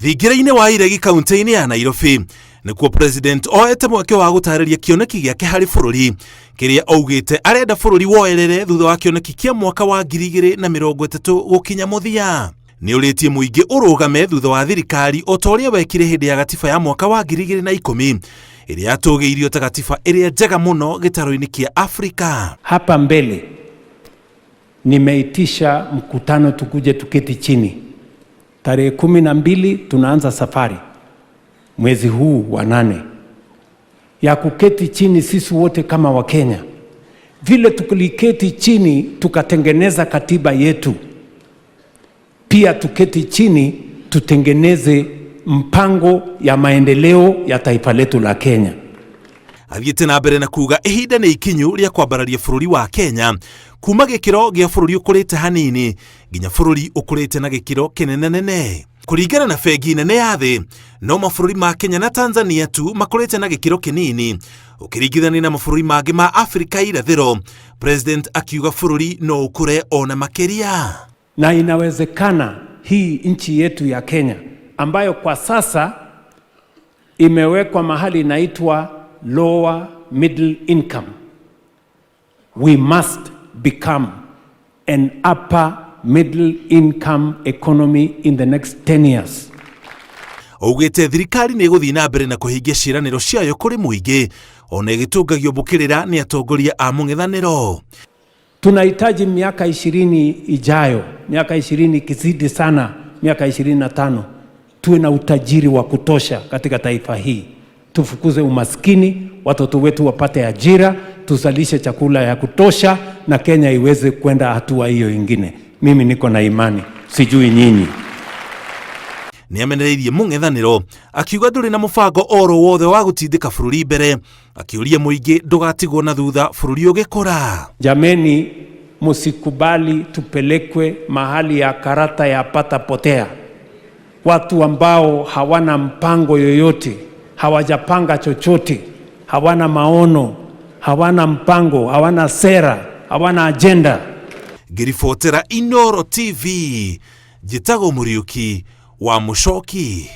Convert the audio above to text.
Thingira-inĩ wa Iregi kaunti-inĩ ya Nairobi nĩkuo president oete mweke wa gũtarĩria kĩoneki gĩake harĩ bũrũri kĩrĩa augĩte arenda bũrũri woerere thutha wa kĩoneki kĩa mwaka wa 2030 gũkinya mũthia. Nĩ ũrĩtie mũingĩ ũrũgame thutha wa thirikari o ta ũrĩa wekire hĩndĩ ya gatiba ya mwaka wa 2010 ĩrĩa yatũgĩirio ta gatiba ĩrĩa njega mũno gĩtarũ-inĩ kĩa Afrika. Hapa mbele nimeitisha mkutano tukuje tuketi chini tarehe 12 tunaanza safari mwezi huu wa 8 ya kuketi chini sisi wote kama Wakenya, vile tuliketi chini tukatengeneza katiba yetu, pia tuketi chini tutengeneze mpango ya maendeleo ya taifa letu la Kenya. Athiĩte na mbere na kuga ihinda nĩ ikinyu rĩa kwambararia bũrũri wa Kenya kuma gĩkĩro gĩa bũrũri ũkũrĩte hanini nginya bũrũri ũkũrĩte na gĩkĩro kĩnenenene. Kũringana na bengi nene ya thĩ, no mabũrũri ma Kenya na Tanzania tu makũrĩte na gĩkĩro kĩnini ũkĩringithania na mabũrũri mangĩ ma Afrika irathĩro. President akiuga bũrũri no ũkũre ona makĩria. Na inawezekana hii nchi yetu ya Kenya ambayo kwa sasa imewekwa mahali inaitwa lower middle income, we must become an upper middle income economy in the next 10 years. Augĩte thirikari nĩ ĩgũthiĩ na mbere na kũhingia ciĩranĩro ciayo kũrĩ mũingĩ ona ĩgĩtũngagio mbũkĩrĩra nĩ atongoria a mũng'ethanĩro. Tunahitaji miaka 20 ijayo, miaka 20 ikizidi sana, miaka 25, tuwe na utajiri wa kutosha katika taifa hii, tufukuze umaskini, watoto wetu wapate ajira, tuzalishe chakula ya kutosha, na Kenya iweze kwenda hatua hiyo ingine. Mimi niko na imani, sijui nyinyi. Nĩ amenereirie mũng'ethanĩro akiuga ndũrĩ na mũbango oro wothe wa gũtindĩka bũrũri mbere, akĩũria mũingĩ ndũgatigwo na thutha bũrũri ũgĩkũra. Jameni, msikubali tupelekwe mahali ya karata ya pata potea. Watu ambao hawana mpango yoyote, hawajapanga chochote, hawana maono, hawana mpango, hawana sera, hawana agenda. Ngĩribotera Inooro TV, njĩtagwo Mũriũki wa Mũcoki.